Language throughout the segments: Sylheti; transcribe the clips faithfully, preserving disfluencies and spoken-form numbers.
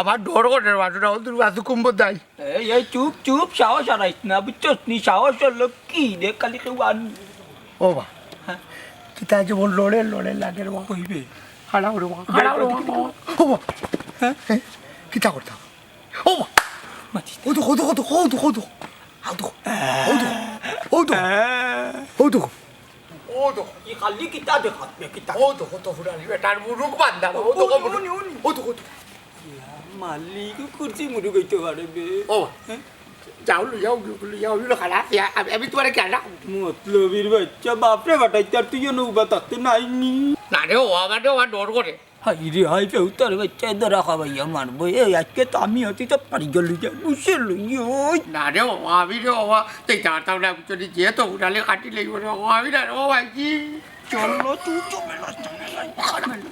আমার ডর করে রে বা, ছোটা অন্তর বা, তুই কুম্ভ দাই। এই, এই, চুপ, চুপ, সাহস হারাইস না, বুঝছস নি? সাহস অইলো কি রে, খালি কেউ আন। ও বা, হ্যাঁ? কিতা যে বল, লড়ে, লড়ে লাগে রে বা। কইবে? হারাও রে বা, হারাও রে বা। ও বা, হ্যাঁ? হ্যাঁ? কিতা করতাম? ও বা, মাতিস না। ও তো, ও তো, ও তো, ও তো, ও তো, ও তো। আও তো, ও তো, ও তো, ও তো। ও তো। ই খালি কিতা দেখাত বে, কিতা? ও তো, ও তো ফুরালি বেটার মুরুখ বান্ধা, ও তো, ও তো, ও তো। ইয়া, মালিক, কুরসি মুরুখ অইতে পারে বে। ও, হ্যাঁ? যাও, লই যাও, লই যাও, লই যাও, খালা, ইয়া, আমি, আমি তোমারে কেন রাখবো? মতলবির বাচ্চা, বাপরে বাটাই, তার তুই যেন উবা তাতে নাইনি। না রে, ও আমার, ও আমার ডর করে। হায় রে হায়, ফেউতার বাচ্চায় ধরা খাওয়াইয়া মারবো। এই আজকে তো আমি অতি তো পারি গেল, বুঝে লই, ওই। না রে বাবা, আমি রে বাবা, তুই জানতাম না, আমি তো নিজে তো উড়ালে কাটি লইব রে বাবা, আমি না রে বাবা, কি? চলো, চুপ, চুপ, মেলাইতা, মেলাইতা, মেলাইতা।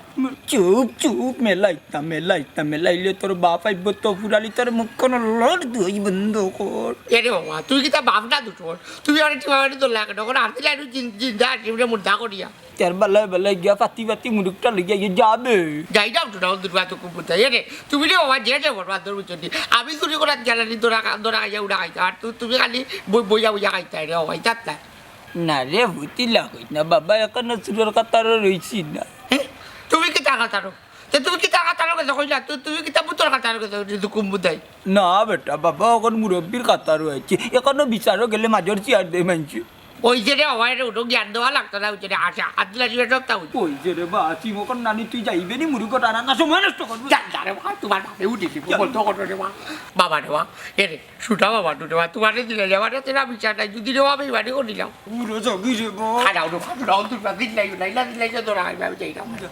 চুপ, চুপ, মেলাইতা, মেলাইতা, মেলাইলে তোর বাপ আইব তো ফুরালি, তোর মুখ কোনো লড় দুই বন্ধ কর। এ রে বাবা, তুই কিতা বাপ না দুটো? তুমি অনেক টিপা মারি তোর লাগে, তখন হাতে লাইনু জিন-, জিন্দা আসি, উঠে মুর্দা করিয়া। তার বালায় বালায় গিয়া ফাতি ফাতি মুরুখটা লইয়া ইয়ে যাবে। যাই যাও তো, রাহুল দুর্গা তো খুব বুঝাই। এ রে, তুমি রে বাবা, যে যে বড় বাদ ধরবো চলি। আমি চুরি করার গেলানি, দোরা খা-, দোরা খাইয়া উড়া খাইতা। আর তু-, তুমি খালি বই-, বইয়া বইয়া খাইতা রে বাবা, যাত্তা। না রে, ভুতি লাগাই না বাবা, এখনো চুরর কাতারও রইছি না। হে? তুমি কিতা কাতারো? তে তুমি কিতা কাতারো কথা কইলা? তু-, তুমি কিতা পুতর কাতারো কথা কইলা, তুই কুম্বুদাই? না বেটা, বাবা, এখন মুরব্বির কাতারও আছি। এখনো বিচারও গেলে মাজর চেয়ার দেয় মানছি। ওই যে রে, ওই রে, ওটা জ্ঞান দেওয়া লাগতো না, ওই যে রে, আশা, আব্দুল আজিমের সব তা হইতো। ওই যে রে বা, চিমকন নানি, তুই যাইবে নি মুরুখ টানা, না সময় নষ্ট করবি? যা, যা রে বা, তোমার বাপে উঠে দিব, যা। বলতো করো রে বা। বাবা রে বা, এ রে, সুটা বাবা, টুটে বা, তোমার রে দিলে রে, আমার রে, তেরা বিচার নাই, যদি রে বা, আমি বাড়ি করে দিলাম। পুরো জগি রে বা। খাড়া উঠো, খাড়া উঠো, দিন নাই, নাই, না দিন নাই, যা তোরা, আমি, আমি যাই না। যা।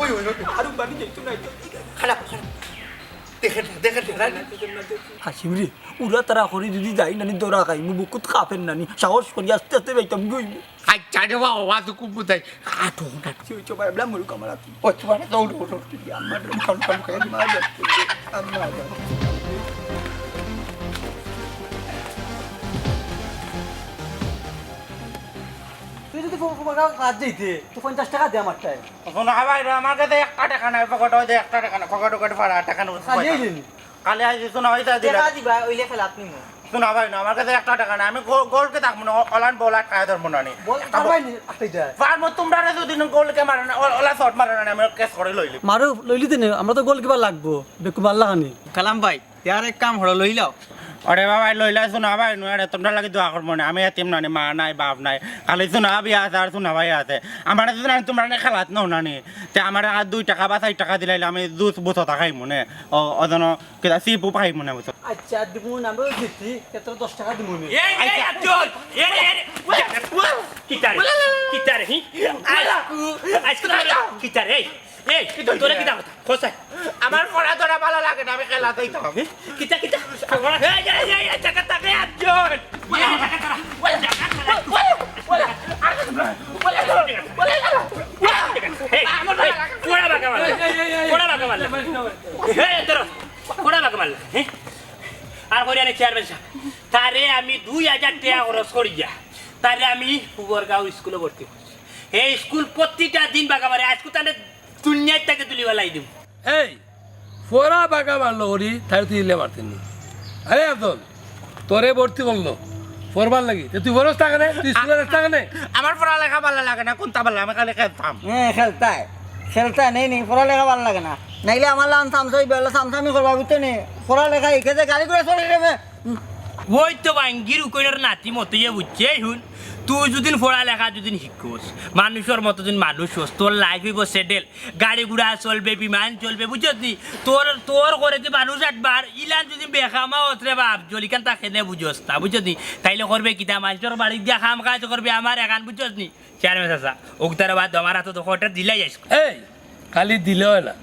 ওই, ওই, ওই। আরো বাড়ি যাইতো না, খারাপ, খারাপ। দেখেন না, দেখেন না, না, না। হাসিম রে, উড়া তারা করি যদি যাই নানি, দরা খাইমু, বুকুত কাপের নানি, সাহস করি আস্তে আস্তে যাইতাম গই। আচ্ছা রে বাবা, ওয়া তো খুব বুঝাই। আটো না। তুই তো ভাই, বলা মুরুখ আমার আতো। ও, তোমার তো উঠো, উঠো। আমার কাম, কাম, কাম, কাম, মা যাচ্ছে। আমার তুই যদি ফো-, ফো-, কাজ দিতে, তো পঞ্চাশ টাকা দে আমার টাইম। শোনো, ভাই, আমার কাছে একটা টাকা নাই, পকেটে ওই যে একটা টাকা নাই, পকেটে, পকেটে ফাড়া, টাকা নেই। খালি এই দিন। খালি আইছি, শোনো, ওই যে দিলে। টাকা দিবা, ওই লেখা লাভ নেই। শোনো, ভাই, না, আমার কাছে একটা টাকা নাই, আমি গো-, গোলকে থাকবো না, অ-, অলান বল আটকায় ধরবো না নি। বল, পারবাই নি, আটকাই যায়। পারবো, তোমরা যদি গোলকে মারো না, অ-, অলা শট মারো না, আমি কেস করে লইলি। মারো, লইলি তেনে, আমরা তো গোলকিপার লাগবো, বেকুব আল্লাহ খানি। কালাম ভাই, তে আর এক কাম করো, লইলাও। আরে বাবা, লইলা শোনা ভাই, নু আরে তোমরা লাগি দোয়া করবো না। আমি এতিম নানি, মা নাই, বাপ নাই। খালি শোনা ভাই আছে আর শোনা ভাই আছে। আমার তো জানি তোমরা নে খেলাত নাও নানি। তে আমার আর দুই টাকা বা চার টাকা দিলাইলে আমি জুস বুঝো তা খাই মনে। ও, ও যেন কিতা সিপ উপ খাই মনে বুঝো। আচ্ছা, দিমু না, আমি জিতি, তে তোর দশ টাকা দিমু নে। এই, এই, আচ্ছা। আব্দুল, এই, এই, এই, কিতারে, কিতারে, হি? আজকু, আজকু তোর কিতারে, এই? এই, কি তোরে দরকার? কিতা কথা? খোসাই। আমার পড়া তোরা ভালো লাগে না, আমি খেলা যাইতাম। হে? কিতা, কিতা? এই, এই, এই, এই, টাকা, টাকা, একজন। এই, টাকা, টাকা। ওই, টাকা, টাকা। ওই, ওই, ওই, এই, এই, পড়া বাঁকা মারলা। এই, এই, এই, এই। পড়া বাঁকা মারলা। এই, এই, এই, এই। এই, ধরো। পড়া বাঁকা মারলা। হে? আর করি আরে চেয়ারম্যান সাহেব। তারে আমি দুই হাজার টাকা খরচ করিয়া। তারে আমি পুবরগাঁও স্কুলে ভর্তি করছি। হে স্কুল প্রতিটা দিন বাঁকা মারে। আজকে তাহলে দুনিয়ার থেকে তুলি বেলাই দিব। এই, পড়া বাঁকা মারলো করি, তাই তুই ইলে মারতে নি। আরে আব্দুল, তোরে ভর্তি করলো, পড়বার লাগি। তে তুই পড়স না কেনে? তুই স্কুলে যাস না কেনে? আমার পড়ালেখা ভালো লাগে না, কোনটা ভালো? আমি খালি খেলতাম। হ্যাঁ, খেলতায়। খেলতায় নেই, নেই, পড়ালেখা ভালো লাগে না। নাইলে আমার লান সামসাই বেলা সামসামি করবা, বুঝছো নি? পড়ালেখা একে যে গাড়ি করে চলে যাবে। ওই তো বাঙ্গির উকইনর নাতি মতো ইয়ে বুঝছে, এই হুন। তুই যদিন পড়ালেখা যদিন শিখোস, মানুষর মতো যদিন মানুষ হস, তোর লাইফ হইব সেটেল। গাড়ি ঘোড়া চলবে, বিমান চলবে, বুঝছস নি? তোর, তোর করে যে মানুষ একবার, ইলান যদি বেখামা হস রে বাপ, জলিকান তা খেনে বুঝস না, বুঝছস নি? তাইলে করবে কিতা? মাস্টর বাড়ি দিয়া কাম কাজ করবে, আমার এখান বুঝছস নি? চেয়ারম্যান চাচা, উক্তার বাদ আমার হাতে তো কটা দিলাই আইস। এই, খালি দিলে হয় না,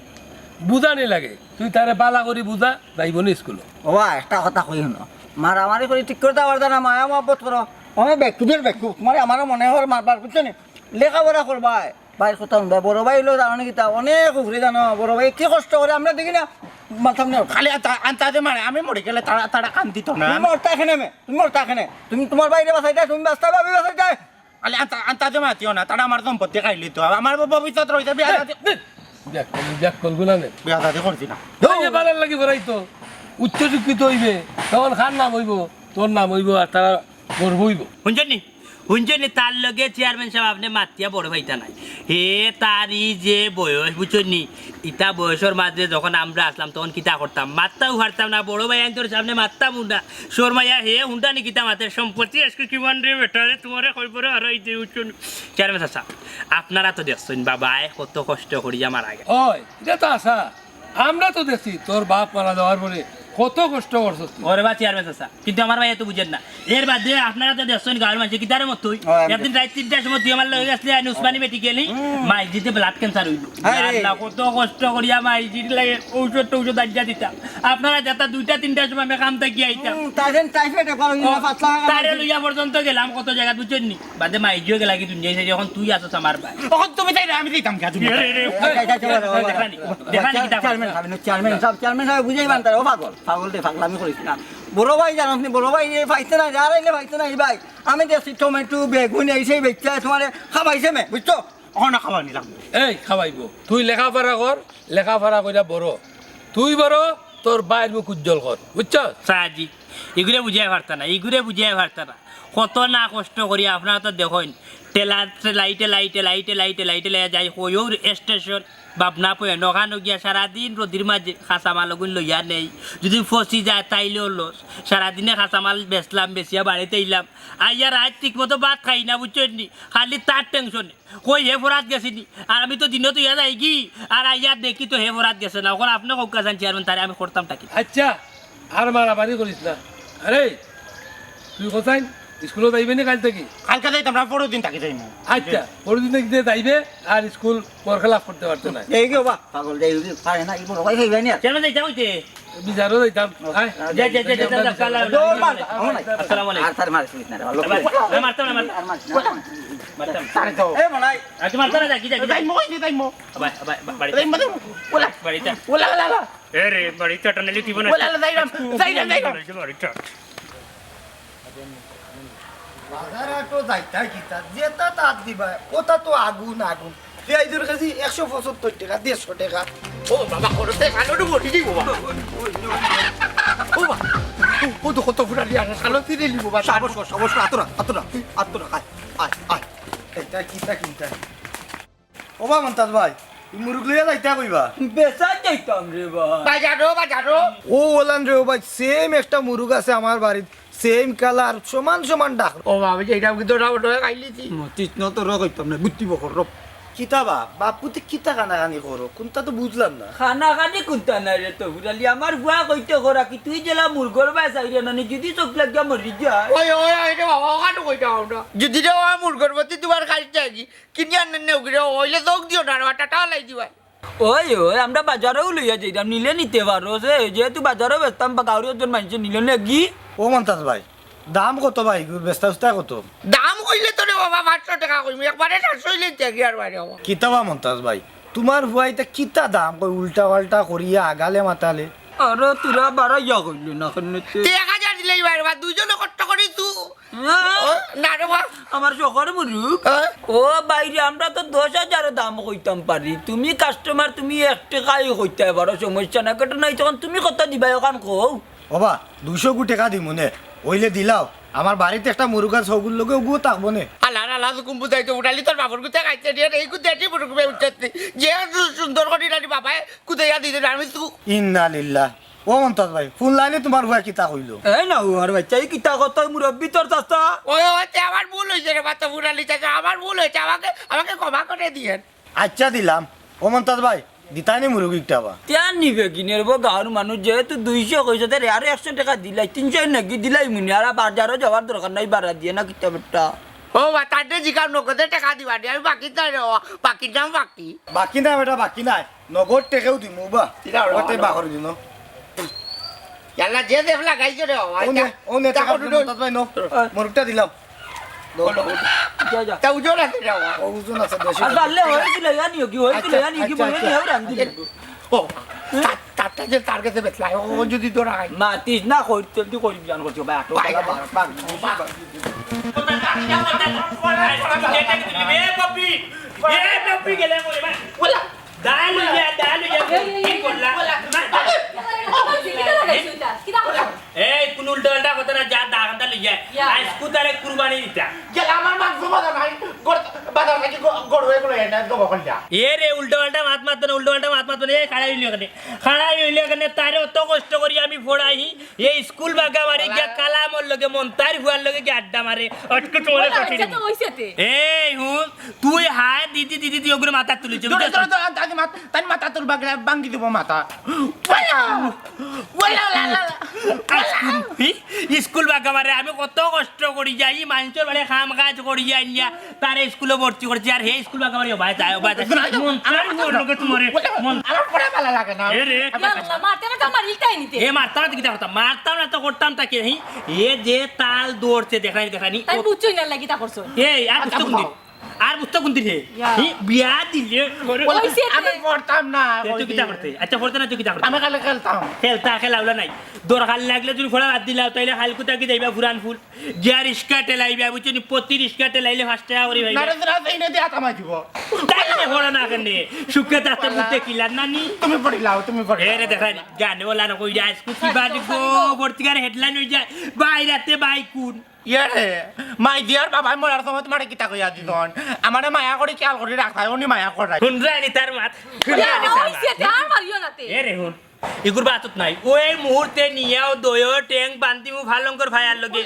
বুঝানি লাগে। তুই তারে বালা করি বুঝা, যাইব নি স্কুলো। বাবা, একটা কথা কই হুনো, মারামারি করি ঠিক করতা পারতা না, মায়া মহব্বত করো। আমি বেকুদের বেকু, তোমারে আমারও মনে হয় মারবার, বুঝছো নি? লেখাপড়া করবায়, ভাইর কথা হুনবায়। বড় ভাই অইলো জানো নি কিতা, অনেক উপরে জানো। বড় ভাই কি কষ্ট করে আমরা দেখি না, মারতাম না। খালি আনতা-, আন্তাজে মারে, আমি মরি গেলে তারা, তারা কান্দিত না। তুমি মরতা কেনে মে, তুমি মরতা কেনে। তুমি তোমার ভাইরে বাঁচাইতায়, তুমি বাঁচতায়, ভাবি বাঁচাইতায়। খালি আন্তা-, আন্তাজে মাতিও না, তারা আমার সম্পত্তি খাইলিত। আমার ভবিষ্যৎ রইছে বিয়া শাদী। বেয়াক্কল, বেয়াক্কল গুলা নে। বিয়া শাদী করছি না। এই যে বালার লাগি বেড়াইতো, উচ্চ শিক্ষিত অইবে, তখন কার নাম অইবো? তোর নাম অইবো, আর তারা গর্ব অইবো। হুনছইন নি? হুনছইন নি? তার লগে চেয়ারম্যান সাব আপনে মাতিয়া বড় পাইতা নায়। হে, তার ই যে বয়স, বুঝছইন নি? ইতা বয়সর মাঝে যখন আমরা আছলাম, তখন কিতা করতাম? মাততাও পারতাম না, বড় ভাইয়াইন্তর সামনে মাততামও না। শরমাইয়া হে হুনতা নি কিতা মাতে, সম্পত্তি আজকে কিমান রে বেটা রে, তোমারে কইবরে হারাই দে, বুঝছইন নি? চেয়ারম্যান চাচা, আপনারা তো দেখছইন বাবায় কত কষ্ট করিয়া মারা গেছে। ওই, ইটা তো হাছা। আমরা তো দেখছি তোর বাপ মারা যাওয়ার পরে কত কষ্ট করছস তুই। ওরে বা চেয়ারম্যান চাচা, কিন্তু আমার ভাইয়ে তো বুঝের না। এর বাদে আপনারা তো দেখছইন গাঁওর মানষে কিতারে মতো অই। ও, আমি একদিন রাইত তিনটার সময় তুই আমার লগে গেছলি, আইন উসমানী মেডিকেলে, হুম। মাইজিতে ব্লাড ক্যান্সার অইলো। হায় রে। আল্লাহ, কত কষ্ট করিয়া মাইজির লাগে ঔষধ টৌষধ আনিয়া দিতাম। আপনারা যেতা দুইটা তিনটার সময় আমি কাম থাকি আইতাম। হুম, তাই যেন টাইফয়েড একবার অইলো, ও, পাতলা লাগানো তারে অইছে। লইয়া পর্যন্ত গেলাম কত জাগাত, বুঝছইন নি? বাদে মাইজিও গেলাগি দুনিয়াত, এখন তুই আছস আমার ভাই। অখন তুমি তাইরে আমি দিতাম কে তুমি? এ রে, রে। এই, এই, এই, এই, এই, দেখলানি, দেখলানি কিতা chairman sub, chairman sub, chairman sub বুঝাইবা না তারে, ও পাগল, পাগল দে, পাগলামি করিস না। বড় ভাই জানোস নি, বড় ভাই এ পাইছে না, আর আইলে পাইছে না, এই ভাই। আমি দেখছি টমেটো, বেগুন, এই সেই বেচা তোমারে খাবাইছে মে, বুঝছো? অখন খাবানি লাগবো। এই খাবাইবো, তুই লেখাপড়া কর, লেখাপড়া কইরা বড়। তুই বড়, তোর ভাইর মুখ উজ্জ্বল কর, বুঝছস? সাজি, ইগুরে বুঝাই পারতা না, ইগুরে বুঝাই পারতা না। কত না কষ্ট করি আপনারা তো দেখইন, ঠেলা, ঠেলাই, ঠেলাই, ঠেলাই, ঠেলাই, ঠেলাই, ঠেলাই যাই কইও স্টেশন, ভাবনা পয়ে নখানো গিয়া সারাদিন রোদির মাঝে কাঁচামাল অগুন লইয়া নেই। যদি ফসি যায় তাইলেও লস। সারাদিনে কাঁচামাল বেচলাম, বেচিয়া বাড়িত আইলাম। আইয়া রাইত ঠিক মতো ভাত খাই না, বুঝছইন নি? খালি তার টেনশনে। কই হে ফরাত গেছে নি? আর আমি তো দিনো তো ইয়া যাইগি, আর আইয়া দেখি তো হে ফরাত গেছে না। অখন আপনে কউক্কা চাইন চেয়ারম্যান, তারে আমি করতাম থাকি। আচ্ছা, আর মারামারি করিস না। আরে, তুই কোথায়? স্কুলো যাইবে নি কাইল থাকি? কাইলকে যাইতাম না, পরশু দিন থাকি যাইমু। আচ্ছা, পরশু দিন থাকি যাইবে, আর স্কুল বরখেলাফ করতে পারতে না। এই গো বা, পাগল যাই, পারে না, ই বড় ভাই খাইবে নি আর। চেয়ারম্যান যাইতাম অইতে। বিচারো যাইতাম। আয়। যা, যা, যা, যা, যা, যা, যা, দৌড় মার, যা, আমার নাই। আসসালামু আলাইকুম। আর তার মারিস না রে, ভালো করে। না, মারতাম না, মারতাম। আর মারিস না। মারতাম। তারে তো। এ মনাই। আর তুই মারতাম না, যা, কি, যা, কি, যা। যাই মো, যাই মো। বাবা, বাবা, বাবা, বাড়ি। যাই মো, যাই মো। ওলা। বাড়িতে। ওলা, ওলা, ওলা। এ রে, বাড়িতে টানালি তুই বলে। ওলা, ওলা, যাইরাম, যাইরাম, যাইরাম। বাড়িতে। বাজার হাটো যাইতায় কিতা, যেতা তাত দিবায়, ওতা তো আগুন, আগুন। পিয়াইজর কেজি একশো পঁচাত্তর টেকা, দেড়শো টেকা। ও বাবা, খরচে কালো তো বটি দিব বাবা। ও বাবা, ও, ও তো কত ফুটা দিয়া আছে, সালো তিনে নিব বাবা। সাবস কর, সাবস কর, আতরা, আতরা, আতরা, আয়, আয়, আয়। এটা কিতা কিনতা? ও বা মন্তাজ ভাই, ই মুরুগ লইয়া যাইতা কইবা? বেচা যাইতাম রে ভাই। বাজারো, বাজারো। ও ওলান রে, ও ভাই, সেম একটা মুরুগ আছে আমার বাড়িত, সেম কালার, সমান সমান ডাক। ও বাবা, যে এটা কিন্তু ওটা ওটা খাইলিছি। মতিস ন তো র কইতাম না, বুদ্ধি বকর র। কিতা বা, বাপুতে কিতা কানাকানি করো? কোনটা তো বুঝলাম না। কানাকানি কোনটা নাই রে তো ফুরালি, আমার ফুয়া কইতে করা কি, তুই জেলা মুরগর বায় চাইরে না নি, যদি চোখ লাগিয়া মরি যায়। ওই, ওই, ওই রে বাবা, ওখানে কইতাম আমরা। যদি রে বাবা মুরগর মতি তোমার খাইতে কি? কিনি আনেন নে উগরে, অইলে যোগ দিও না, আর টাটা লাই দিবা। ওই, ওই, আমরা বাজারেও লইয়া যাইতাম, নিলে নিতে পারো, যে, যেহেতু বাজারেও বেচতাম, বা গাউরি একজন মানষে নিলে নাকি? ও মন্তাজ ভাই, দাম কত ভাই? বেচতা উস্তা কত? দাম কইলে তো রে বাবা, পাঁচশো টেকা কইমু, একবারে সাতশো লইতে কি আর বাইরে বাবা। কিতা বা মন্তাজ ভাই, তোমার ফুয়াইতে কিতা দাম কই, উল্টা পাল্টা করিয়া আগালে মাতালে। আরে, তোরা বাড়াইয়া কইলে না, কেনে তে? তে এক হাজার দিলেই বাইরে বা, দুইজনে কষ্ট করি তু। হ্যাঁ? ও, না রে বা। আমার শখর মুরুগ। হ্যাঁ? ও বাইরে, আমরা তো দশ হাজারও দাম কইতাম পারি। তুমি কাস্টমার, তুমি এক টেকাই কইতায় পারো, সমস্যা না। কেটে নাই, তখন তুমি কত দিবায়, অখান কও। ও বা, দুইশো গু টেকা দিমু নে, অইলে দিলাও। আমার বাড়িত একটা মুরুগ আছে, ওগুর লগে ওগুও থাকবো নে। আল্লাহ, আল্লাহ, হুকুম বুঝাই তো উঠালি, তোর বাপর গুতে খাইতে দিয়ে, এই গুতে এটি মুরুগ বে উঠতে। যে সুন্দর করি রানি বাবায় কুদাইয়া দিতে, আমি তু। ইন্না লিল্লাহ। ও মন্তাজ ভাই, ফোন লাইনে তোমার ফুয়া কিতা কইলো? এই না, ও আর বাচ্চা, এই কিতা কত মুরব্বি তোর চাচা? ওই, ওই, তে আমার ভুল হইছে রে, বাচ্চা ফুরালি চাচা, আমার ভুল হইছে, আমাকে, আমাকে ক্ষমা করে দিয়েন। আচ্ছা দিলাম। ও মন্তাজ ভাই, দিতায়নি মুরুগ একটা বা? তে আর নিবে কিনে রে বা, গাঁওর মানুষ যেহেতু দুইশো কইছে, তে রে আরো একশো টেকা দিলাই, তিনশো নাকি দিলাই মুনি, আর বাজারও যাওয়ার দরকার নাই, বাড়া দিয়ে না কিতা বেটা। ও বা, তার যে জিকাম নগদে টেকা দিবা নি, আমি বাকি নাই রে বাবা, বাকি নাম বাকি। বাকি নাই বেটা, বাকি নাই। নগদ টেকাও দিমু বা। ঠিক আছে, নগদ টেকা বাকি। বাহর দিন। ইয়াল্লা, যে দেফ লাগাইছো রে বাবা, ওনে, ওনে, টাকা টাকা উঠো। মন্তাজ ভাই, নো। মুরুকটা দিলাম। No, no. যা, যা। তা ওজন আছে রে বাবা। ও ওজন আছে, বেশি আর ওজন। পারলে হয়ে গেলে ইয়া নিও কি, হয়ে গেলে আচ্ছা, ইয়া নিও কি, আচ্ছা, বলে আচ্ছা। নিও রান্ধি। ও, তার, তারটা যে তার কাছে বেচলাই, ও যদি ধরা হয়। মাতিস না, কই, তুই কই বিয়ান করছিস, ভাই, আটো ভাই, ভাই, ভাই, ভাই। এ, বাপি, এ, বাপি, গেলে বলে, ভাই। বলা। দাঁড়া লইয়া, দাঁড়া লইয়া, এই, এই, কি এই, করলা? বলা। না, কিতা লাগাইছো এটা? কিতা করলা? এই, কোন উল্টা পাল্টা কথা না, যা দাঁড়াটা লইয়া। ইয়া। আইজ কুতারে কুরবানি দিতা। গেল আমার মাংস বাজার নাই, গর-, বাজার নাকি গ-, গরু এগুলো এনে দেবো কইলা। এ রে, উল্টা পাল্টা মাত মাত না, উল্টা পাল্টা মাত মাত না, এই খাড়াই হইল কেনে? খাড়াই হইল কেনে? তারে অত কষ্ট করি আমি পড়াই, এই স্কুল বাগা বাড়ি গিয়া কালামর লগে, মন্তার ফুয়ার লগে গিয়া আড্ডা মারে, অটকে তোমার ওলা, কাটি এটা তো দিবো। হইছে তে। এই হুন, তুই হায় দিদি, দিদি, তুই ওগুলো মাথা তুলিছ, ধরো, বুঝছো? ধরো, ধরো, তাকে মাত-, তার মাথা তুলবা, গেলে ভাঙ্গি দিব মাথা। ওলা, ওলা, ওলা, ওলা। আজ ই-, স্কুল বাগা বাড়ি আমি কত কষ্ট করি যাই, ই মানষর বাড়ি কাম কাজ করি যাই না, তারে স্কুলে ভর্তি করছি, আর হে স্কুল বাগা বাড়ি ওবায় যায়, ওবায় যায়। না, না, মন আমার চাই ওর লগে তোমারে, ওলা, মন আমার পড়া ভালো লাগে না। এ রে। ইয়া আল্লাহ, মারতে না তো আমার ইলতাই নিতে। এ মারতাম না তো কিতা করতাম, মারতাম না তো করতাম তা কি, হি? এ যে তাল দৌড়ছে, দেখানি, দেখানি। তাই ও বুঝছই না লাগি তা করছো। এই, আর বুঝতে আচ্ছা, কোন দিন? আর বুঝতে কোন দিন হে? ইয়া। হি, বিয়া দিলে, ওরে ওই সে আমি তে। পড়তাম না, এ, তুই ওই কিতা দিন। করতে? আচ্ছা, পড়তে না, তুই কিতা করতে? আমি খালি খেলতাম। খেলতা, খেলা উলা নাই। দরকার লাগলে তুমি পড়া বাদ দিলাও, তাইলে কাইলকু থাকি যাইবা ফুরান ফুল। গিয়া রিক্সা ঠেলাইবা, বুঝছো নি? প্রতি রিক্সা ঠেলাইলে পাঁচ টেকা করি পাইবা। না রে, না, এই নে দিয়া থামাই দিব। তাইলে পড়ো না কেনে? সুখে থাকতে বুঝতে কিলার নানি? তুমি পড়িলাও, তুমি পড়িলাও। এ রে, দেখাই নি। জানে ওলা না কই যায়, স্কুটি বাড়ি গো, ভর্তি করে হেডলাইন হয়ে যায়। বাইরাতে বাই কোন? ইয়ে রে, মাই দিয়ার বাবাই মরার সময় তোমারে কিতা কইয়া দিতন? আমারে মায়া করি খেয়াল করি রাখতায়, উনি মায়া করায়। হুনরায় নি তার মাত, হুনরায় নি তার মাত। ওই সে, আর মারিও না তে। এ রে হুন, ইগুর বাতত নাই। ওই মুহূর্তে নিয়াও দয়ো টেং বান্ধিমু ফালঙ্গর ফায়ার লগে।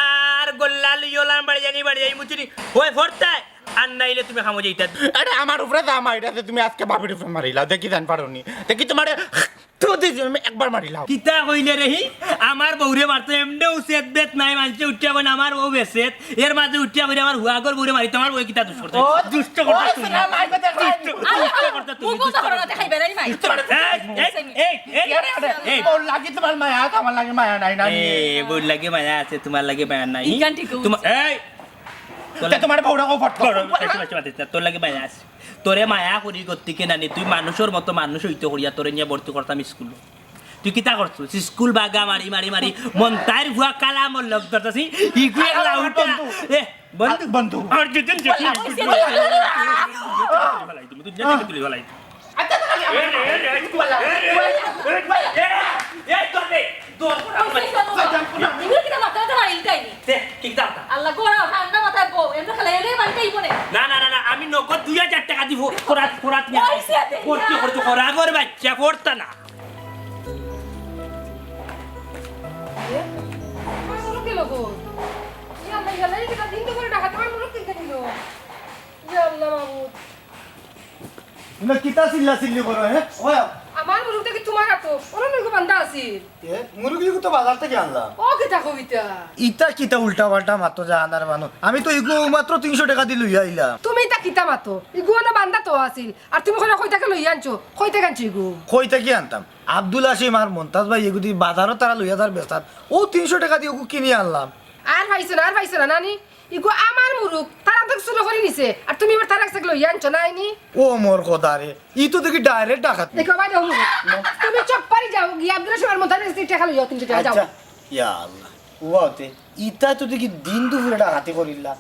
আর গল্লা লইও লাম বাড়ি জানি বাড়ি যাই মুচুনি। ওই ফরতায়, আর নাইলে তুমি খামো যাইতা। আরে আমার উপরে যা মাইরাছে তুমি আজকে বাপের উপরে মারিলাও, দেখি জান পারো নি। দেখি তোমারে তো দিছি, আমি একবার মারিলাম। কিতা কইলে রে হি? আমার বউরে মারতো, এমনেও সেত বেত নাই, মানষে উঠিয়া কইন আমার বউ বেসেত, এর মাঝে উঠিয়া কইন আমার হুয়াগর বউরে মারিতো, আমার বউয়ে কিতা দুষ করছে? ও, দুষ্ট ও, করছো তুমি। শোনা, মারবে তো দুষ্ট, খাই। দুষ্ট করছো তুমি, মুখ দুষ্ট কথা করো করছো না, তুমি। খাইবে না রে ভাই। দুষ্ট করছো। এই, এই, এই, এই, এই, আরে, আরে, এই। বউর লাগি তোমার মায়া আছে, আমার লাগি মায়া নাই, নাই। এ, বউর লাগি মায়া আছে, তোমার লাগি মায়া নাই। ইখান ঠিক তোমার, কইছে। এই, তে তোমার বউরা কও ফট করো। বড়, বেশি বেশি মাতিস না, তোর লাগি মায়া আছে। তোরে মায়া করি গতিকে নানি, তুই মানুষর মতো মানুষ হইতে করিয়া তোরে নিয়া ভর্তি করতাম স্কুল। তুই কিতা করছস? স্কুল বাগা মারি, মারি, মারি, মন্তাইর ভুয়া কালামর লগ ধরতাছি, ইগুয়ে আরে, লাউটা। বন্ধু। এ, বন্ধু। আ, বন্ধু। আর দুদিন দেখি, বলা, দুদিন বলা। দেখি, দুদিন দেখি, তুই ভালাই দিবি, দুদিন দেখি, তুই ভালাই দিবি। আচ্ছা, তাহলে আমার এ, এ, এ, বলা, এ, এ, বলা। এ, এ, এ, তোর রে, তোর, তোর, ওই সেই সময়। এগুলো কিতা মাথা ব্যথা মারি ইলতাই নি? দে, কিতা মাথা? আল্লাহ, গোড়া ঠান্ডা মাথায় বউ, এমনি খেলা এলে বাড়িতে আইবো নে। না, না, না, না, আমি নগদ দুই হাজার টাকা দিব, খরচ, খরচ নিয়া। ওই সে দে, খরচ, ইয়া। খরচ, খরচ, আগর বাচ্চা, পড়তা না। এ, আমার মুরুগ গেল গো। ইয়া আল্লাহ, ইয়া আল্লাহ, এই কিতা দিন দুপুরে ডাকাত আমার মুরুগ কিনতে নিল? ইয়া আল্লাহ মাবুদ। ইনো কিতা চিল্লা চিল্লি করো, হে? ওয়া। আমার মুরুগ দেখি তোমার আতো, ওরা নইগো বান্দা আছিল। এ, মুরুগ ইগু তো বাজার থাকি আনলাম। ও কিতা কবিতা? ইতা কিতা উল্টা পাল্টা মাতো জাহানার মানু? আমি তো ইগু মাত্র তিনশো টাকা দি লইয়া আইলাম। তুমি ইতা কিতা মাতো? ইগু অনো বান্দা তো আছিল। আর তুমি কইরা কই থাকি লইয়া আনছো? কই থাকি আনছো ইগু? কই থাকি আনতাম? আব্দুল হাসিম আর মন্তাজ ভাই ইগুদি বাজারো তারা লইয়া যার বেচার। ও তিনশো টাকা দি ইগু কিনি আনলাম। আর পাইছো না, আর পাইছো না, নানি? ইগু আমার মুরুগ, তারা তো চুরি করি নিছে। আর তুমি এবার তারা কাছে লইয়া আনছো না, আইনি? ও মোর খোদা রে, ই তো দেখি direct ডাকাত। দেখো ভাই, দেখো মুরুগ। তুমি চুপ করি যাও, গিয়া আব্দুল হাসিম আর মন্তাজ ভাইর টাকা লইয়া তিনশো টাকা যাও। আচ্ছা, ইয়া আল্লাহ। ওয়াতে, ইতা তো দেখি দিন দুপুরে ডাকাতি করিলা।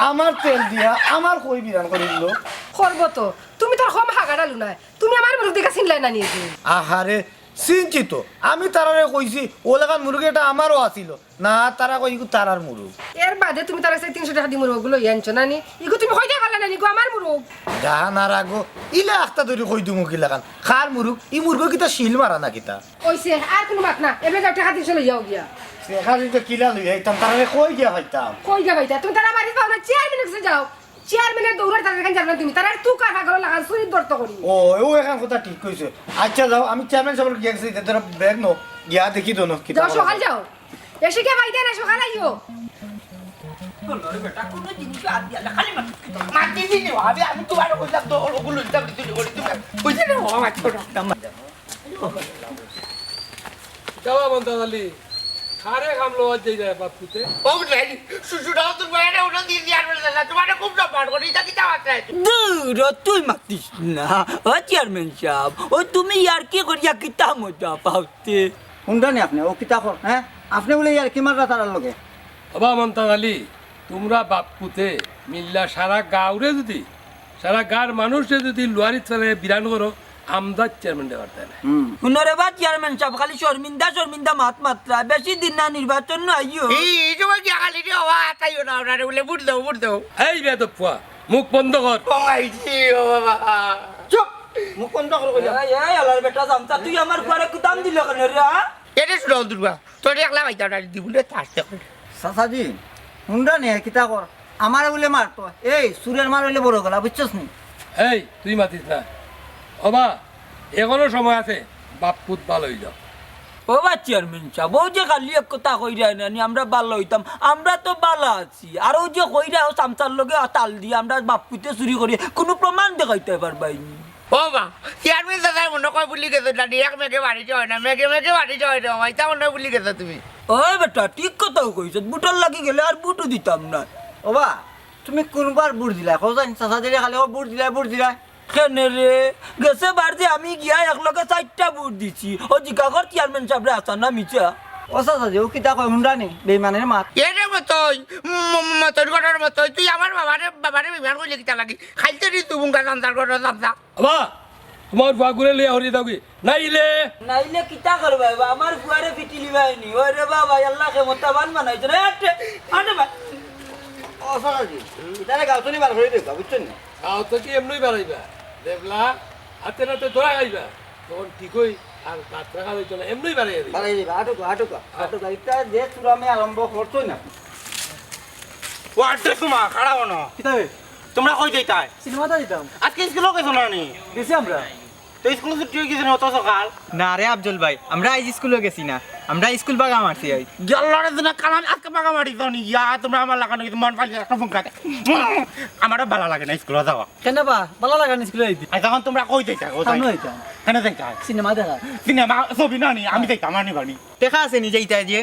আমার তেল দিয়া, আমার কই বিরান করিল। করবো তো, তুমি তো আর কম হাগাডালু নায়। তুমি আমার মুরুগ দেখা চিনলাই না নি? আহারে, চিনছি তো। আমি তারারে কইছি, ওলাখান মুরুগ এটা আমারও আছিল। না, তারা কই, "ইগু তারার মুরুগ।" এর বাদে তুমি তারা কাছে তিনশো টাকা দি মুরুগ লইয়া আনছো না নি? ইগু তুমি কইতে পারলা না নি, ইগু আমার মুরুগ। জাহানার আগো, ইলা আখতা ধরি কই দিমু কিলাখান? কার মুরুগ? ই মুরুগ কিতা শিল মারা না কিতা? ওইছে, আর কোনো মাত না। এবার যাও, টাকা তিনশো লইয়াও গিয়া। টাকা তিনশো কিলা লইয়া আইতাম, তারারে কই গিয়া পাইতাম? কই গিয়া পাইতা? তুমি তারা বাড়ি পাও না, চেয়ারম্যানের কাছে যাও। চেয়ারম্যানের দৌড়ার তারা এখানে যাবে না তুমি। তারা তুই কার পাগল লাগান, চুরির ধরতে করি। ও, ও এখন কথা ঠিক কইছে। আচ্ছা যাও, আমি চেয়ারম্যান সাহেবের গিয়া গেছি, তোরা ব্যাগ নো, গিয়া দেখি দোনো, কিতা যাও, করা সকাল যায়। যাও। এসে কে বাইদে না, সকাল আইও। বললো রে বেটা, কোনো জিনিস আর দিয়া না, খালি মার-, মার দিলি নি, ভাবি, আমি তোমার ওগুলো তো, ওগুলো হিসাব দিতে করি, তুমি বুঝলে না, ও আমার ছোট একটা মার। যাওয়া মন্তাজ আলী, কারে কাম লওয়াত যাইরায় বাপ পুতে? ও ভাই, শ্বশুর আব্দুল ভাই, এটা উঠে দিয়ে দিয়ে আর বলে না, তোমার খুব সম্মান করি, এটা কিতা মাত্রায়? দূর, তুই মাতিস না। ও চেয়ারম্যান সাব, ও তুমি ইয়ার্কি করিয়া কিতা মজা পাওতে? হুনরা নি আপনে, ও কিতা কর, হ্যাঁ? আপনে বুলে ইয়ার্কি মাররা তারার লগে। বাবা মন্তাজ আলী, তুমরা বাপ পুতে মিল্লা সারা গাঁওরে যুদি, সারা গাঁওর মানুষরে যুদি লুয়ারিত ফালাইয়া বিরান করো, আমদার চেয়ারম্যান দেবার তাই না। হুম। হুনো রে বা চেয়ারম্যান সাব, খালি শর্মিন্দা, শর্মিন্দা মাত মাতরা, বেশি দিন না নির্বাচন নু আইও। এই, এই সময় কি খালি রে, ও আতাইও না, ওনারে বলে ভোট দাও, ভোট দাও। এই বেয়াদব ফুয়া, মুখ বন্ধ কর। ও আইছি, ও বাবা। চুপ, মুখ বন্ধ কর কইলাম। এই, এই, আলার বেটা চামচা, তুই আমার ফুয়ারে কুতাম দিল কেনে রে, হ্যাঁ? এরে শুনো, দুর্বা, তোরে একলা বাইতা না, দিবুলে তার দেখো। চাচাজি, হুনরা নি, কিতা কর? আমারে বুলে মারতো। এই, চুরের মার অইলে বড় গলা, বুঝছস নি? এই, তুই মাতিস না। ওবা, এখনো সময় আছে, বাপ পুত ভালা অইল। ও বা চেয়ারম্যান সাব, ও যে খালি এক কথা কইরা না নি, আমরা ভালা অইতাম, আমরা তো ভালা আছি। আর ও যে কইরা, ও চামচার লগে তাল দিয়া আমরা বাপ পুতে চুরি করি, কুনু প্রমাণ দেখাইতে পারবায় নি? ও বা, চেয়ারম্যান দাদায় মনে কয় ভুলি গেছো না নি, এক মেঘে বাড়ি যায় না, মেঘে মেঘে বাড়ি যায় না, বাবা, ইতা মনে হয় ভুলি গেছো তুমি। ওই বেটা, ঠিক কথাউ কইছস, ভোটর লাগি গেলে আর ভোটও দিতাম না। ওবা, তুমি কুনবার ভোট দিলায়? কও চাইন, চাচাজিরে খালি ও ভোট দিলায়, ভোট দিলায়। কেনে রে? গেছে বার যে আমি গিয়া একলগে চাইরটা ভোট দিছি। ও জিকা কর চেয়ারম্যান সাবরে, হাছা না মিছা? ও চাচাজি, ও কিতা কয় হুনরা নি? বেইমানের মাত। এরে মতই, ম-, ম-, মতর ঘরর মতই, তুই আমার বাবারে, বাবারে বেইমান কইলে কিতা লাগি? খাইতে দি তুই বুঙ্গা চামচার ঘরর চামচা। বাবা, তোমার ফুয়াগুরে লইয়া হরি দাওগি। নাইলে? নাইলে কিতা করবায় বা? আমার ফুয়ারে পিটিলিবায় নি। ওরে বাবা, আল্লায় ক্ষমতাবান বানাইছে রে। আটে, আটে ভাই। ও চাচাজি, ইতারে গাঁও তনে বার করি দেউক্কা, বুঝছইন নি? গাঁও থাকি এমনেউ বারাইবা। দেখলা, হাতে নাতে ধরা খাইবা। তখন ঠিকই আর গাত রাখা যাইতো না, এমনেউ বারাইয়া দিবা। বারাইয়া দিবা, আটুকা, আটুকা, আটুকা। ইতা যে চুরামি আরম্ভ করছইন না। ও আটে তোমা, খাড়া অনো। কিতা বে? তুমরা কই যাইতায়? সিনেমাত যাইতাম। আজকে স্কুলো গেছো না নি? গেছি আমরা। তো স্কুল ছুটি অই গেছে নি অত সকাল? না রে আফজল ভাই, আমরা আইজ স্কুলো গেছি না, আমরা স্কুল ভাগা মারছি আইজ। ইয়াল্লা রে দিনা কালাম আজকে ভাগা মারিছো নি? ইয়া, তুমরা আমার লাখান অইছে, মন পাইলে একটা ফোন কাটে। আমারও ভালা লাগে না স্কুলো যাওয়া। কেনে বা? ভালা লাগে না স্কুলো যাইতে। আচ্ছা, অখন তুমরা কই যাইতায়? কই যাইতায়? কেনে যাইতায়? সিনেমা দেখা। সিনেমা ছবি না নি? আমি যাইতাম, আনি বানি। টেকা আছে নি যাইতায় যে?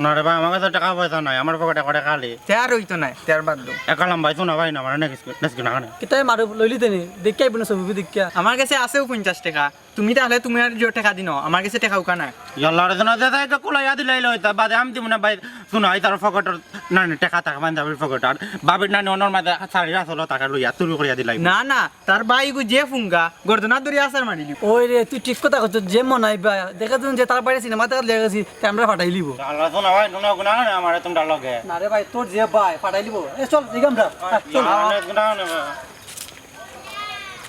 না রে ভাই, আমার কাছে টেকা পয়সা নাই, আমার পকেট একেবারে খালি। তে আর অইতো নায়, তে আর বাদ দেও। একা লম্বাই শোনা ভাই না, আমার নেক্সট, নেক্সট না কেনে? কিতায় মারো লইলি তেনে, দেখি আইবো না ছবি দেখিয়া। আমার কাছে আছেও পঞ্চাশ টেকা, তুমি তাইলে তুমি আর যে টেকা দিনো, আমার কাছে টেকা উকা নাই। ইয়াল্লা রে, শোনা দে, তাই তো কুলাইয়া দিলাই লইতা, বাদে আমি দিমু না ভাই, শোনা, এই তার পকেটর, না, না, টেকা থাকে, মানে, ভাবির পকেট, আর ভাবির নানি অনর মাঝে শাড়ির আসল তাকে লইয়া চুরি করিয়া দিলাই। না, না, তার ভাই গো যে ফুঙ্গা, গর্দনা ধরি আছাড় মারিলি। ওই রে, তুই ঠিক কথা কইছস, যে মনাই বা, দেখে তুমি যে তার বাড়ি সিনেমা দেখাত লইয়া গেছি, তে আমরা ফাটাই লিব। আল্লাহ, শোনা ভাই, শোনা, গুনা না, আমারে তোমরা লগে। না রে ভাই, তোর যে ভাই, ফাটাই লিব। এ চল, এই আমরা। আয়, চল। না, না, গুনা না, ভাই।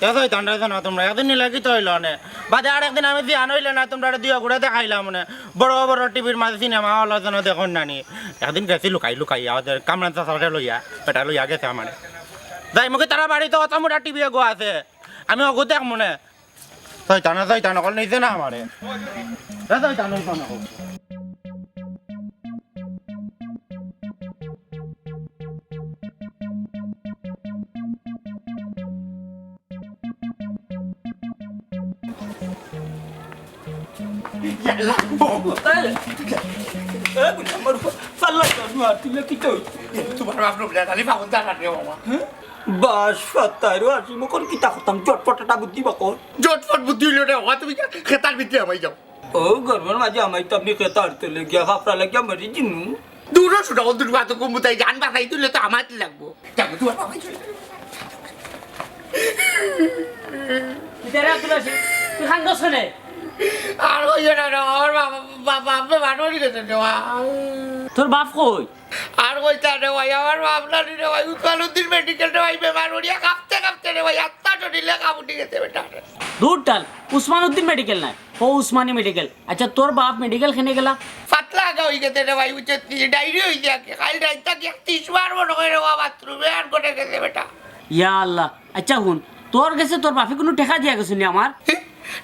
এ তো এই ঠান্ডা হইতো না তোমরা, একদিন নিলে কি তো হইলো নে? বাদে আর একদিন আমি বিয়ান হইলে না, তোমরা দুইও গুড়া দেখাইলাম নে। বড় বড় টিভির মাঝে সিনেমা হলো যেন দেখুন নানি। একদিন গেছি লুকাই লুকাই, আমাদের কামরান চাচারে লইয়া, বেটা লইয়া গেছে আমারে। যাই মুখে তারা বাড়িতে অত মোটা টিভি এগো আছে। আমি অগু দেখ মনে। শয়তান, শয়তান, অকল নিছে না আমারে। এ শয়তান, শয়তান, অকল। ইয়াল্লা, ও। এ, এ, আমার ফাল্লা, তুই কিতা? তোমার বাপ নবলে, খালি ফাগুন তার হাতে বাবা। হ্যাঁ? বাস ফাতাইরো আসি, মকন কিতা করতাম, জটপট একটা বুদ্ধি বাকর। জটপট বুদ্ধি হইল রে বাবা, তুমি খেতার ভিতরে হামাই যাও। ও, গরমর মাঝে হামাই তো আপনি খেতার তো লেগিয়া, ফাফড়া লাগিয়া মরি জিমু। দূরও ছুটা, ও দূর বাতো কম বুঝাই, জান বাঁচাই তুলে তো আমার লাগবো। যাবো, তোমার বাবা চলে যাবে। কিতারে আব্দুল রশিদ, তুই কান্দস কেনে? আর কইও না রে, আমার বাবা, বাবা, বাবা, বাবা মরি গেছে রে, বাবা। তোর বাপ কই? আর কইতা রে ভাই, আমার বাপ নাই রে ভাই, উসমান উদ্দিন মেডিকেল রে ভাই, বেমার করিয়া কাঁপতে কাঁপতে রে ভাই, আত্মা টটিলে কাম উঠি গেছে বেটা। দূর টাল, উসমান উদ্দিন মেডিকেল নায়, ও উসমানী মেডিকেল। আচ্ছা, তোর বাপ মেডিকেল কেনে গেলা? পাতলা আগা হই গেছে রে ভাই, উঠে ডায়রিয়া হই যায়, কাল রাইত থাকি এক তিরিশ বার মনে করে রে বাবা, বাথরুমে আর করে গেছে বেটা। ইয়া আল্লাহ, আচ্ছা হুন, তোর গেছে তোর বাপে কুনু টেকা দিয়া গেছে নি আমার?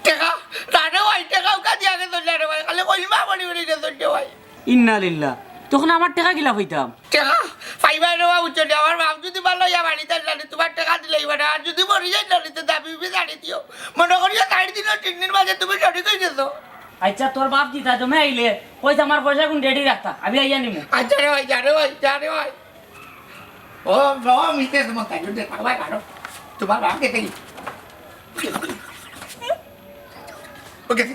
টেকা? না রে ভাই, টেকা উকা দিয়া গেছে না রে ভাই, খালি কলমা পড়ি পড়ি গেছে রে ভাই। ইন্না লিল্লাহ, তখন আমার টেকা কিলা পাইতাম? টেকা পাইবায় রে বাবা, বুঝছো নি? আমার বাপ যদি ভালা অইয়া বাড়িত আইলা নি, তোমার টেকা দিলাইবা না, আর যদি মরি যাই না নি, তে দাবি উবি ছাড়ি দিও। মনে করিও চাইর দিনর তিন দিন মাঝে তুমি শরিক অই গেছো। আচ্ছা, তোর বাপ জিতা জমে আইলে কইস আমার পয়সাগুন রেডি রাখতা, আমি আইয়া নিমু। আচ্ছা রে ভাই, যা রে ভাই, যা রে ভাই। ও, ও, মিসেস মন্তাজ, দে, বাবা, বাবা, তোমার বাপ গেছে কি? ও গেছে।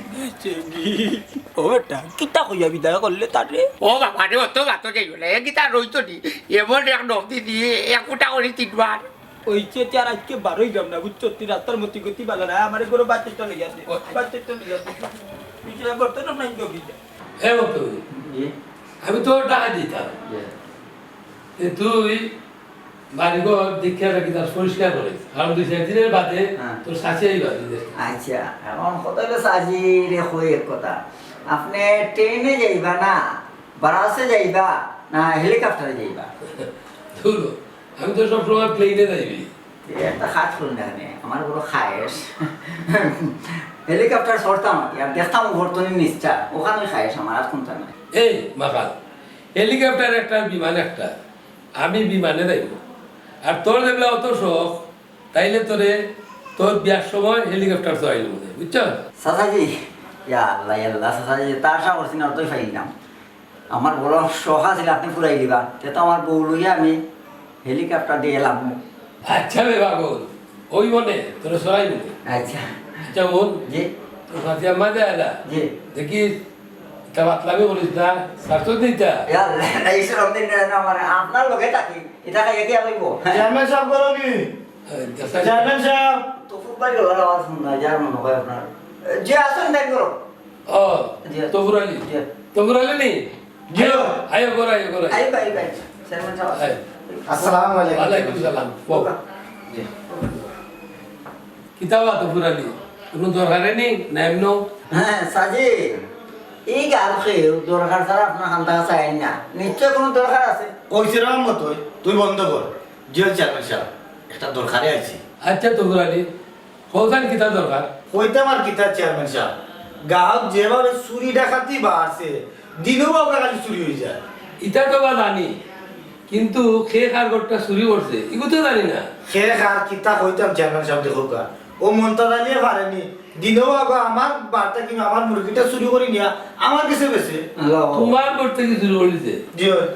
ও বেটা, কিতা কইয়া বিদায় করলে তারে? ও বাবা রে, অত বাতো যাইও না, এ কিতা রইতো নি? এমন এক নখ দিছি, এক ফুটা করি তিনবার। ওই চেয়ে আর আজকে বারোই গেলাম না, বুঝছো? তুই রাস্তার মতি গতি বালা না, আমার ঘরে বাচ্চাটা লইয়া দে, ও। বাচ্চাটা লইয়া দে। তুই যে বর্তমান নাই গো বিদায়। এ বন্ধু, জি। আমি তোর টাকা দিতাম। জি। এ তুই বাড়িঘর দেখিয়া রাখি তার পরিষ্কার করে। কারণ দুই চার দিনের বাদে হ্যাঁ। তোর চাচি আইবা বিদেশ থেকে। আচ্ছা, এখন কথা হলো চাচি রে কই এক কথা। আপনি ট্রেনে যাইবা না, বাসে যাইবা না হেলিকপ্টারে যাইবা? ধুর, আমি তো সবসময় প্লেনে যাইবি। এ একটা কাজ করুন না কেনে, আমার বড় খায়েশ। হেলিকপ্টার চড়তাম আর কি, আর দেখতাম ঘর তো নিশ্চা, ওখানে খায়েশ আমার, আর কোনটা নাই। এই মাকাল, হেলিকপ্টার একটা, বিমান একটা, আমি বিমানে যাইব। আর তোর যেগুলা অত শখ, তাইলে তোরে তোর বিয়ার সময় হেলিকপ্টার চড়াইল মনে, বুঝছো? চাচাজি, ইয়া আল্লাহ, ইয়া আল্লাহ, চাচাজি, তা আশা করছি না, অতই পাইলাম। আমার বড় শখ আছিল আপনি পুরাই দিবা, তে তো আমার বউ লইয়া আমি হেলিকপ্টার দিয়ে এলাম। আচ্ছা রে বাবু, ওই মনে তোরে চড়াইব। আচ্ছা। আচ্ছা বোন, জি। তোর সাথে আমার যায় না? জি। দেখিস, এটা বাতলামি করিস না, স্বার্থ দিতা। ইয়া আল্লাহ, এই শরম দিন না, না, মানে আপনার লগে থাকি, এটা খাইয়া কি আর হইব? চেয়ারম্যান সাহেব বলো কি? চেয়ারম্যান সাহেব। তো খুব ভাই গলার আওয়াজ শুন না, যার মনে হয় আপনার। যে আসুন, ব্যাগ করো। ও, জি। তফুর আলী। জি। তফুর আলী নি? জি। আয়ো, আয়ো, ঘর আয়ো, ঘর আয়ো। আয়ো, আয়ো, আয়ো। চেয়ারম্যান সাহেব। আয়ো। আসসালামু আলাইকুম। ওয়ালাইকুম সালাম। বল। জি। কিতা বা তফুর আলী? কোনো দরকারে নি? না এমনও? হ্যাঁ, সাজি। এই গাল খেয়েও দরকার ছাড়া আপনার হান্তা চাই না। নিশ্চয় কোনো দরকার আছে। কইছে রে মোহাম্মদ, তুই, তুই বন্ধ কর। জি অয় চেয়ারম্যান সাহেব, একটা দরকারে আইছি। আচ্ছা তফুর আলী, কও চাইন কিতা দরকার? কইতাম আর কিতা চেয়ারম্যান সাহেব, গাঁওত যেভাবে চুরি ডাকাতি বাড়ছে, দিনেও বাউকা খালি চুরি অই যায়। ইতা তো বা জানি, কিন্তু কে কার ঘরটা চুরি করছে, ইগু তো জানি না। কে কার কিতা কইতাম চেয়ারম্যান সাহেব, দেখউক্কা, ও মন্তাজ আলীয়ে পারেনি, দিনেও বাউকা আমার বাড়িত কিংবা আমার মুরগিটা চুরি করি নিয়া আমার গেছে বেচে। হ্যালো। তোমার ঘর থাকি চুরি করিছে? জি অয়।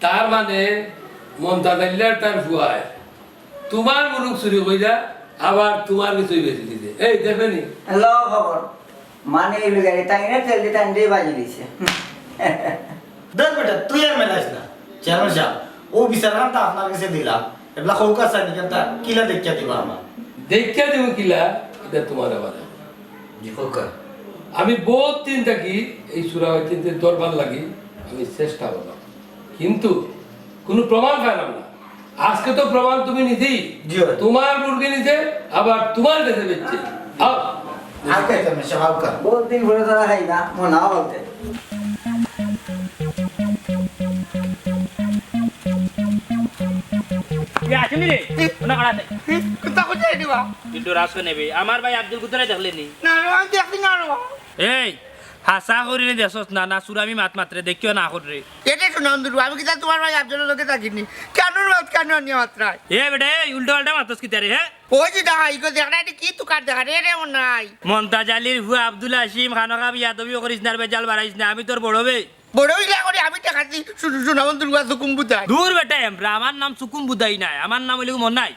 তার মানে মন্তাজ আলী আর তার ফুয়ায় তোমার মুরুগ চুরি কইরা আবার তোমার গেছে বেচি দিছে। এই দেখবে নি? ল খবর। মানে এই লুগারি তাইনে তেল দি তাইন দিয়ে বাজি দিছে। দেখ বেটা, তুই আর মেলাইস না। চেয়ারম্যান সাহেব, ও বিচারখান তো আপনার গেছে দিলাম। এবলা কউক্কা চাইন, ইখান তা কিলা দেখিয়া দিবা আমার? দেখিয়া দিব কিলা, এটা তোমার আবার। জি, কউক্কা। আমি বহুত দিন থাকি এই সুরা হইতে দরবার লাগি আমি চেষ্টা করলাম, কিন্তু কোনো প্রমাণ পাইলাম না। আজকে তো প্রমাণ তুমি নিজেই, জি অয়। তোমার মুরগি নিজে আবার তোমার গেছে বেচছে। আও। আর খাইতাম না, সব হালকা। বহুত দিন পরে তারা খাই না, মনে হয় বলতে। এ আসেনি রে, ওনা কড়া আছে। হুম, কোথা কোথায় দিবা? কিন্তু রাসকে নেবে। আমার ভাই আব্দুল কুদ্দুরে দেখলে নি? না, না, আমি দেখছি না রে বাবা। এই, হাছা করি নি দেখছস না, না চুরামি মাত মাতরে, দেখিও না কররে। এটা শোনা অন্ধুর, আমি কিতা তোমার ভাই আব্দুলের লগে থাকি নি? কেন মাত, কেন আনিয়া মাতরায়? এ বেটা, এই উল্টা পাল্টা মাতস কিতা রে, হ্যাঁ? ওই যে দেখা, ইগো দেখ না, এটা কি তুকার দেখা রে, রে, ও নাই। মন্তাজ আলীর ফুয়া আব্দুল হাসিম, খানোখা বিয়াদবি করিস না, বেজাল বাড়াইস না, আমি তোর বড় ভাই। বড় ইলা করে আমি দেখাচ্ছি, শুধু শোনা অন্ধুর ফুয়া সুকুম বুধাই। দূর বেটা, এমরা, আমার নাম সুকুম বুধাই নাই, আমার নাম হইল মনাই।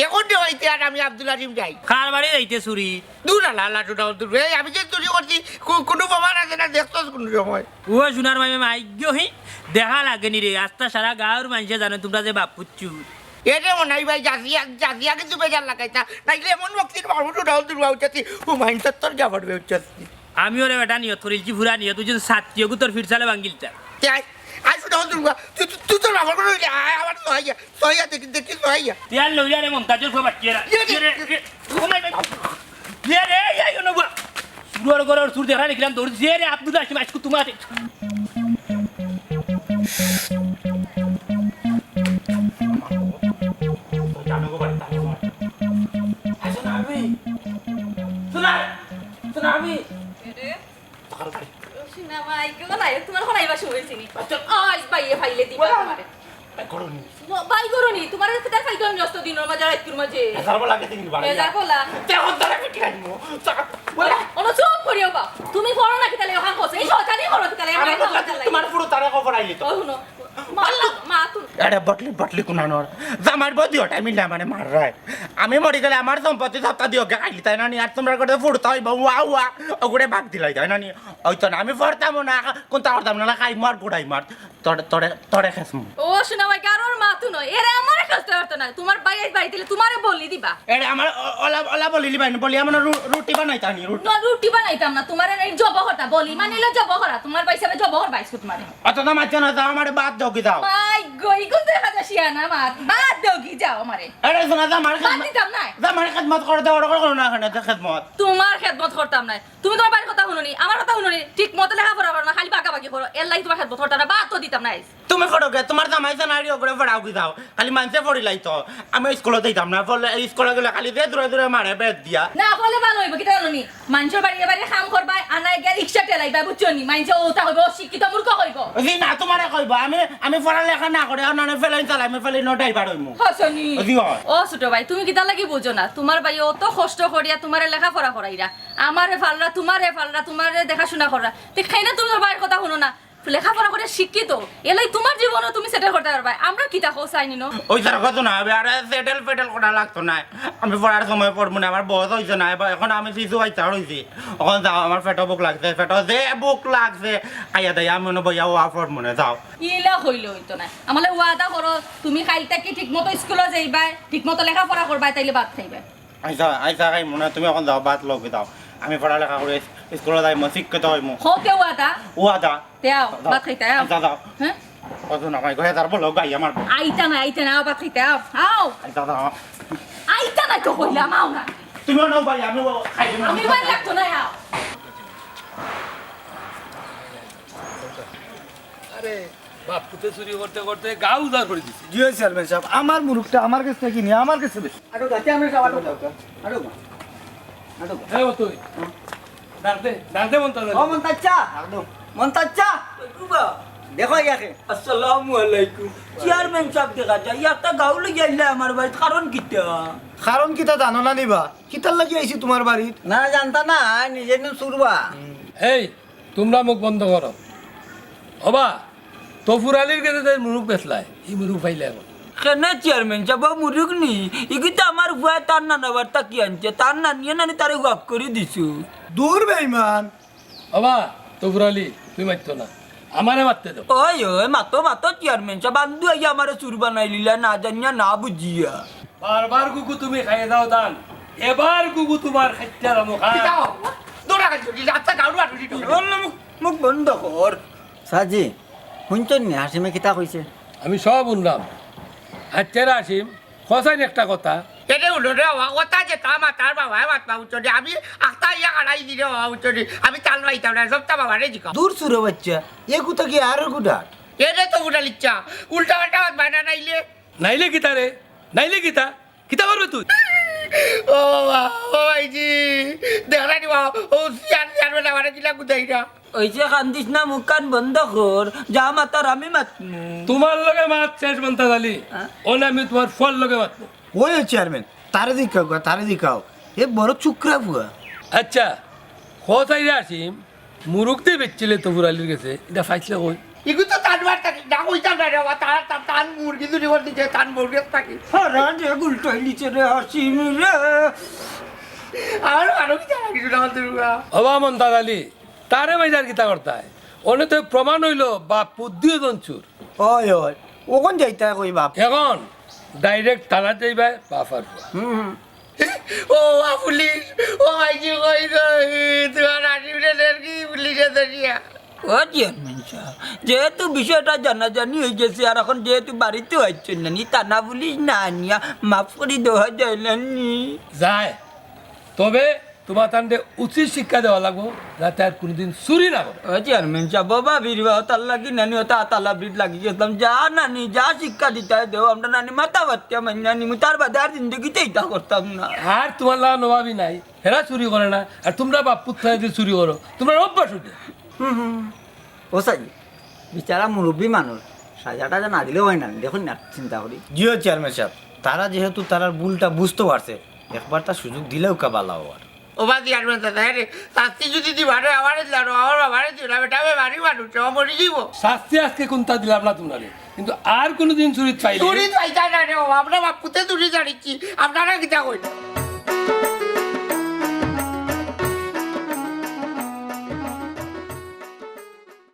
এখন যে হইতে আর আমি আব্দুল আজিম যাই। কার বাড়ি যাইতে চুরি? দূর আলা, আলা, দূর, দূর, দূর। এই আমি যে চুরি করছি, কো-, কোনো প্রমাণ আছে না, দেখছস কোনো সময়? ও সোনার মামে মাইগ্য হি, দেখা লাগেনি রে। আস্তা সারা গাঁওর মানষে জানে তোমরা যে বাপ পুত চুর। এরে মনাই ভাই, জাজিয়া, জাজিয়া কিন্তু বেজার লাগাইতা। নাইলে এমন বক্সির বাবু দূর, দূর, দূর, উঠেছি। ও মাইন তোর যা পড়বে উঠেছি। আমিও রে বেটা নিয়ত করিলছি, পুরা নিয়ত, তুই যদি সাত্তিও গুতর ফিরসালে ভাঙ্গিলতা। তে আই, আই শুনে হল দুর্গা, তুই, তুই, তুই তোর বাবার ঘরে রইলি, আয়, আয়, আমার তো হইয়া, তো হইয়া, দেখি, দেখি, তো হইয়া। তে আর লইয়া রে মন্তাজর ফুয়া বাচ্চারা। ইয়ে রে, ইয়ে রে, ইয়ে রে, ও মাই, ইয়ে রে, ইয়ে, ইয়ে, নবুয়া। সুরর ঘরর সুর দেখা দেখিলাম, দৌড় দিয়ে রে, আব্দুল হাসিম, আজকে তোমার। জানো গো বাড়ি, তাহলে তোমার। আসো না, আমি। শোনা, শোনা, আমি। এ রে। সকাল ভাই। রুশিনা ভাই, কেউ নাই, তোমার হরাইবার সময় হইছে নি। আচ্ছা। আজ বাইয়ে ফাইলে দিবা বলা। তোমারে। ভাই করো নি। ন-, ভাই করো নি, তোমার কাছে তার ফাইদা আমি নষ্ট দিনর মাঝে, রাইতর মাঝে। হাজার বলা গেছে কিন্তু বাড়াইয়া। হাজার বলা। তে এখন তারা কি কিরাইমু? বলা। অনো চুপ করিও বা। তুমি পড়ো না কি তাহলে ও হুনো, মাতু, মাতু। এরে বটলি, বটলি কুনানোর। জামাইর বউ দুইওটায় মিলে আমারে মাররায়। আমি মরি গেলে আমার সম্পত্তি সবতা দিও গিয়া খাইলিতায় না নি, আর তুমরার ঘরো ফুর্তা অইবো, ওয়া, ওয়া, ওগুরে ভাগ দিলাইতায় না নি। অইতো না, আমি ফরতামও না, কুন্তা করতাম না, খাইমু আর গুড়াইমু আর। তোরে, তোরে, তোরে খেসমু। ও, হুনো ভাই, কারোর মাতু নয়। এরে আমারে খেসতে পারতো না। তুমার ভাই আইজ বাড়িত আইলে তুমারে বলি দিবা। এরে আমার অ-, অলা, অলা বলি লিবায় নি, বলি আমার রু-, রুটি বানাইতা নি, রুটি। না, রুটি বানাইতাম না। তুমারে এই জব করা, বলি মানে অইলো জব করা। তুমার ভাই হিসাবে জব করবা আইজ তুমারে। অত তো মাতছো না, যাও আমারে ভাত দেওগি যাও। মাই গো, ইগুন দেখা যায় শিয়ানা মাত। ভাত দেওগি যাও আমারে। এরে হুনো, যাও আমারে ভাত খেদমত, দিতাম না। যাও আমারে খেদমত করে দেও, ওরকম করো না কেনে, যে খেদমত। তুমার খেদমত করতাম নায়। তুমি তুমার ভাইর কথা হুনো নি, আমার কথা হুনো নি, ঠিক মতো লেখাপড়া করো না, খালি বাগাবাগি করো, এরলাগি তুমার খেদমত করতাম না, ভাত তো দিতাম না আইজ। তুমি করো কে? তুমার জামাই জানাইরি ওগুরে পড়াওগি যাও, খালি মানষে পড়িলাইতো। আমি স্কুলো যাইতাম না, ফলে এই স্কুলো গেলে খালি যে দূরে দূরে মারে বেত দিয়া। না, ফলে ভালা অইবো, কিতা জানো নি? মানষর বাড়িয়ে বাড়িয়ে কাম করবায়, আনায় গিয়া রিক্সা ঠেলাইবায়, বুঝছো নি? মানষে অতা কইবো, অশিক্ষিত মূর্খ কইবো। জি না, তুমারে কইবো, আমি, আমি পড়ালেখা না করি, আর নানে ফেলাইন চালাই, আমি ফেলাইন ড্রাইভার অইমু। হাছা নি? জি অয়। ও ছোট ভাই, তুমি কিতার লাগি বুঝো না? তুমার ভাইয়ে অত কষ্ট করিয়া তুমারে লেখাপড়া করাইরা, আমারে পালরা, তুমারে পালরা, তুমারে দেখাশুনা কররা। তে কেনে তুমি তুমার ভাইর কথা হুনো না? লেখাপড়া করিয়া শিক্ষিত, এরলাগি তুমার জীবনও তুমি সেটেল করতায় পারবায়। আমরা কিতা কও চাইনি ন? ওই তার কথা না হবে, আরে সেটেল ফেটেল করা লাগতো নায়। আমি পড়ার সময় পড়মু নে, আমার বয়স অইছে না, এবার অখন আমি শিশু বাচ্চা অইছি। অখন যাও, আমার পেটো ভুক লাগছে, পেটো যে ভুক লাগছে, আইয়া দেয়, আমি অনো বইয়া ওয়া পড়মু নে, যাও। ইলা কইলে অইতো নায়। আমারে ওয়াদা করো, তুমি কাইল থাকি ঠিক মতো স্কুলো যাইবায়, ঠিক মতো লেখাপড়া করবায়, তাইলে ভাত খাইবায়। আইচ্ছা, আইচ্ছা, খাইমু নে, তুমি অখন যাও, ভাত লওগি যাও। আমি পড়ালেখা করি স্কুলো যাইমু, শিক্ষিত অইমু। কও তে ওয়াদা। ওয়াদা। তে আও, যাও। ভাত খাইতায় আও। আইচ্ছা, যাও। হ্যাঁ? কত না ভাই, ঘরে তার বলো, গাই আমার। আইতা না, আইতা না, আও, ভাত খাইতায় আও। আও। আইচ্ছা, যাও। আইতা না তো কইলাম, আও না। তুমি অনো ভাই, আমি ও খাই দিমু। আমি ভাই লাগতো না, আও। আরে, বাপ পুতে চুরি করতে করতে গাউ উজাড় করি দিছে। জি অয় চেয়ারম্যান সাব, আমার মুরুগটা আমার গেছ থাকি নিয়া আমার গেছে বেচছে। আটো, যাতে আমরা সব আটো, আটো, আটো। এ, ও তুই। ডাক দে, ডাক দে মন্তাজ আলী। ও মন্তাজ চা, ডাক দেও। মন্তাজ চা। দেখো ইয়াকে। আসসালামু আলাইকুম। চেয়ারম্যান সাব দেখা যায়, একটা গাউ লইয়া আইলা আমার বাড়িত, কারণ কিতা? কারণ কিতা জানো না নি বা? কিতার লাগি আইছি তুমার বাড়িত? না, জানতা না, নিজে নু চুরবা। এই, তুমরা মুখ বন্ধ করো। ওবা, তফুর আলীর গেছে যে মুরুগ বেচলায়, ই মুরুগ পাইলে অখন। কেনে চেয়ারম্যান সাব, ও মুরুগ নি? ইগু তো আমার ফুয়ায় তার নানার বাড়ি থাকি আনছে, তার নানিয়ে নানি তারে ওয়াক করি দিছইন। দূর বেইমান। ওবা, তফুর আলী, তুই মাততো না, আমারে মাততে দেও। ওই, ওই, মাতো, মাতো চেয়ারম্যান সাব, বান্দু আইয়া আমারে চুর বানাইলিলা, না জানিয়া না বুঝিয়া। বারবার গুগু তুমি খাইয়া যাও ধান, এবার গুগু তুমার খাইতে আরম্ভ খান। যাও, দৌড়া খাইছো কি? আচ্ছা, গাউরু আটুরি টুরি। বললো মুখ, মুখ বন্ধ কর। সাজি, হুনছইন নি হাসিমে কিতা কইছে? আমি সব হুনলাম। আচ্ছা রে হাসিম, কছাইন একটা কথা। এরে হুনো রে, ও কথা যেতা মাতার বাবায় মাতবা, বুঝছো নি? আমি আখতা ইয়া কাড়াই দিলে বাবা, বুঝছো নি? আমি তাল পাইতাম না, সবতা বাবারে জিকাও। দূর চুরর বাইচ্চা, এগু থাকি আরো গুডাট। এরে তো উল্টা লিচ্ছা, উল্টা পাল্টা মাতবায় না নাইলে। নাইলে কিতা রে? নাইলে কিতা? কিতা করবে তুই? ও বাবা, ও ভাইজি, দেখরা নি বাবা, ও চেয়ার-, চেয়ারম্যানে আমারে কিলা কুদাইরা। ওই যে কান্দিস না, মুখ কান বন্ধ কর, যা মাতার আমি মাতমু। তুমার লগে মাত শেষ মন্তাজ আলী, হ্যাঁ? অনে আমি তুমার ফুয়ার লগে মাতমু। ওই চেয়ারম্যান, তারে জিকাও গা, তারে জিকাও। এ বড় চুকরা ফুয়া। আচ্ছা, কছাইন রে হাসিম, মুরুগ দি বেচছিলে তফুর আলীর গেছে, ইটা পাইছলে কই? ইগু তো তান বাড়ি থাকি, না কইতাম না রে বাবা, তার, তার, তান মুরগি চুরি করি দিছে, তান মুরগি থাকি। হ্যাঁ, রে, যে গুলটাই নিচে রে, হাসিম রে। আর, আরো কিতা লাগি শোনা বলতে বাবা? ওবা মন্তাজ আলী, তারে মাইরার কিতা করতায়? অনে তো প্রমাণ অইলো, বাপ পুত দুইজন চুর। ওই, ওই, অখন যাইতায় কই বাপ? অখন direct থানাত যাইবায়, বাপ আর ফুয়া। হুম, হুম। ও, আ, পুলিশ, ও, আইজি, কই, কই, তুমার আশি মিনিটের কি পুলিশে ধরিয়া? ও, চেয়ারম্যান সাব, যেহেতু বিষয়টা জানাজানি অই গেছে, আর অখন যেহেতু বাড়িত আইছইন না, নি থানা পুলিশ না আনিয়া মাফ করি দেওয়া যায় না নি? যায়, তবে তুমার তানরে উচিত শিক্ষা দেওয়া লাগবো, যাতে আর কুনুদিন চুরি না করে। ও চেয়ারম্যান সাব, বাবা বীর বাবা, তার লাগি নানি ওটা আতালা ব্রিট লাগি গেছিলাম। যা নানি, যা শিক্ষা দিতায় দেও, আমরা নানি মাথা বাচ্চা মাইনা নিমু, তার বাদে আর জিন্দেগিতে ইটা করতাম না। আর তুমার লাগা নবাবি নাই, হেরা চুরি করে না, আর তুমরা বাপ পুত থাকি চুরি করো, তুমরার অভ্যাস অইছে। হুম, হুম। ও সাই, বিচারা মুরব্বি মানুষ, সাজা টাজা না দিলেও অয় না, দেখইন না, চিন্তা করি। জি অয় চেয়ারম্যান সাব, তারা যেহেতু তারার ভুলটা বুঝতো পারছে, একবারটা সুযোগ দিলেউ কা বালা অয়। ও বাদ দিয়া আর মেয়ে দাদা, হ্যাঁ রে, শাস্তি যদি দিবা রে, আমারে দিলা রে, আমার বাবা রে। দিও না বেটা, আমি বাড়ি মানুষ, ও মরি দিব। শাস্তি আজকে কুনতা দিলাম না তুমরারে, কিন্তু আর কুনুদিন চুরিত পাইলে চুরি পাইতা না রে বাবা, আমরা বাপুতে চুরি জানিছি, আপনারা কিতা কইন?